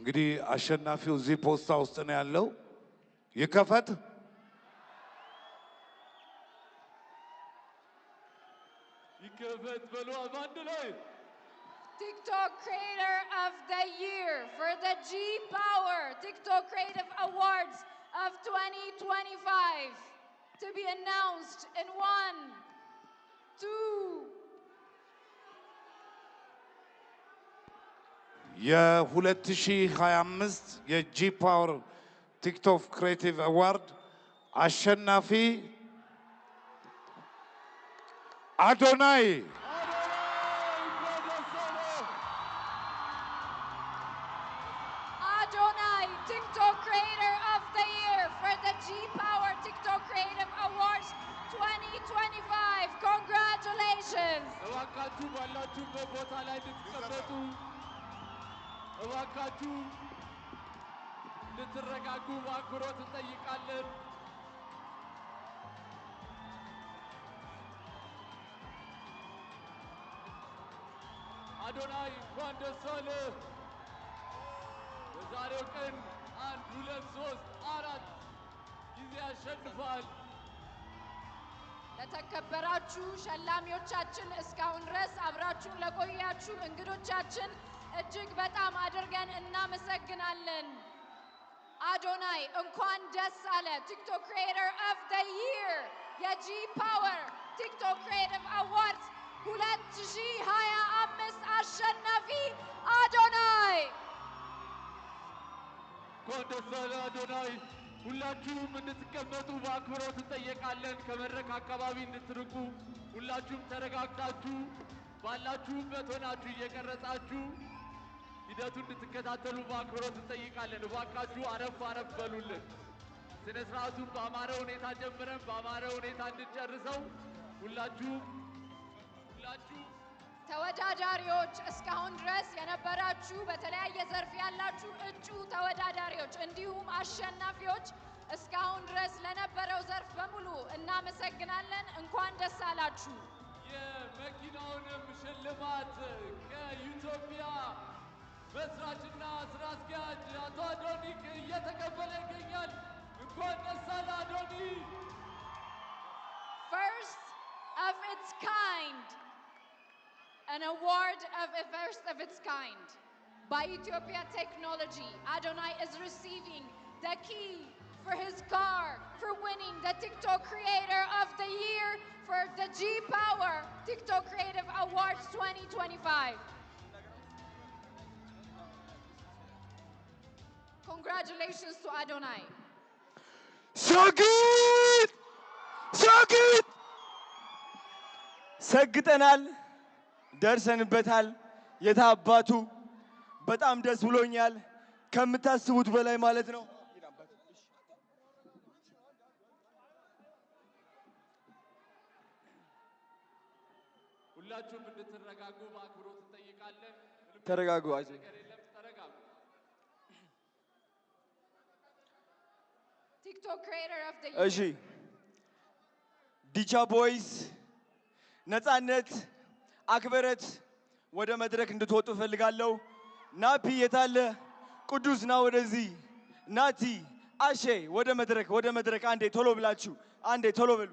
እንግዲህ አሸናፊው እዚህ ፖስታ ውስጥ ነው ያለው። ይከፈት። ይከፈት በሉ በአንድ ላይ። TikTok Creator of the Year for the G Power TikTok Creative Awards of 2025 to be announced in one, two, የ2025 የ G Power TikTok Creative Award አሸናፊ አዶናይ። አዶናይ፣ እንኳን ደስ አለህ። Adonai, TikTok Creator of the Year for the G Power TikTok Creative Awards 2025. Congratulations! እባካችሁ ባላችሁበት ቦታ ላይ እንድትቀመጡ፣ እባካችሁ እንድትረጋጉ በአክብሮት እንጠይቃለን። አዶናይ፣ እንኳን ደስ አለህ። በዛሬው ቀን አንድ፣ ሁለት፣ ሶስት፣ አራት ጊዜ አሸንፏል። ለተከበራችሁ ሸላሚዎቻችን፣ እስካሁን ድረስ አብራችሁን ለቆያችሁ እንግዶቻችን እጅግ በጣም አድርገን እናመሰግናለን። አዶናይ፣ እንኳን ደስ አለህ። TikTok Creator of the Year የ G Power TikTok Creative Awards 2025 አሸናፊ አዶናይ። እንኳን ደስ አለህ አዶናይ። ሁላችሁም እንድትቀመጡ በአክብሮት እንጠየቃለን። ከመድረክ አካባቢ እንድትርቁ፣ ሁላችሁም ተረጋግታችሁ ባላችሁበት ሆናችሁ እየቀረጻችሁ ሂደቱ እንድትከታተሉ በአክብሮት እንጠይቃለን። እባካችሁ አረፍ አረፍ በሉልን። ስነ ስርዓቱን በአማረ ሁኔታ ጀምረን በአማረ ሁኔታ እንድንጨርሰው ሁላችሁም ሁላችሁም ተወዳዳሪዎች፣ እስካሁን ድረስ የነበራችሁ፣ በተለያየ ዘርፍ ያላችሁ እጩ ተወዳዳሪዎች እንዲሁም አሸናፊዎች፣ እስካሁን ድረስ ለነበረው ዘርፍ በሙሉ እናመሰግናለን። እንኳን ደስ አላችሁ። የመኪናውንም ሽልማት ከኢትዮጵያ መስራችና ስራ አስኪያጅ አቶ አዶኒክ እየተቀበለ ይገኛል። እንኳን ደስ አለህ አዶኒ። First of its kind, an award of a first of its kind by Utopia Technology. Adonai is receiving the key for his car for winning the TikTok Creator of the Year for the G Power TikTok Creative Awards 2025. Congratulations to Adonai. ሰግጥ ሰግጥ፣ ሰግጠናል፣ ደርሰንበታል። የታባቱ በጣም ደስ ብሎኛል፣ ከምታስቡት በላይ ማለት ነው። ሁላችሁም እንድትረጋጉ በአክብሮት እንጠይቃለን። ምንም ተረጋጉ። አይዞህ። ነገር የለም፣ ተረጋጉ። TikTok Creator of the Year. እሺ፣ ዲቻ Boys፣ ነፃነት፣ አክበረት ወደ መድረክ እንድትወጡ እፈልጋለሁ። ናፒ የታለ? ቅዱስ ና ወደዚህ። ናቲ፣ አሼ ወደ መድረክ፣ ወደ መድረክ። አንዴ ቶሎ ብላችሁ፣ አንዴ ቶሎ በሉ።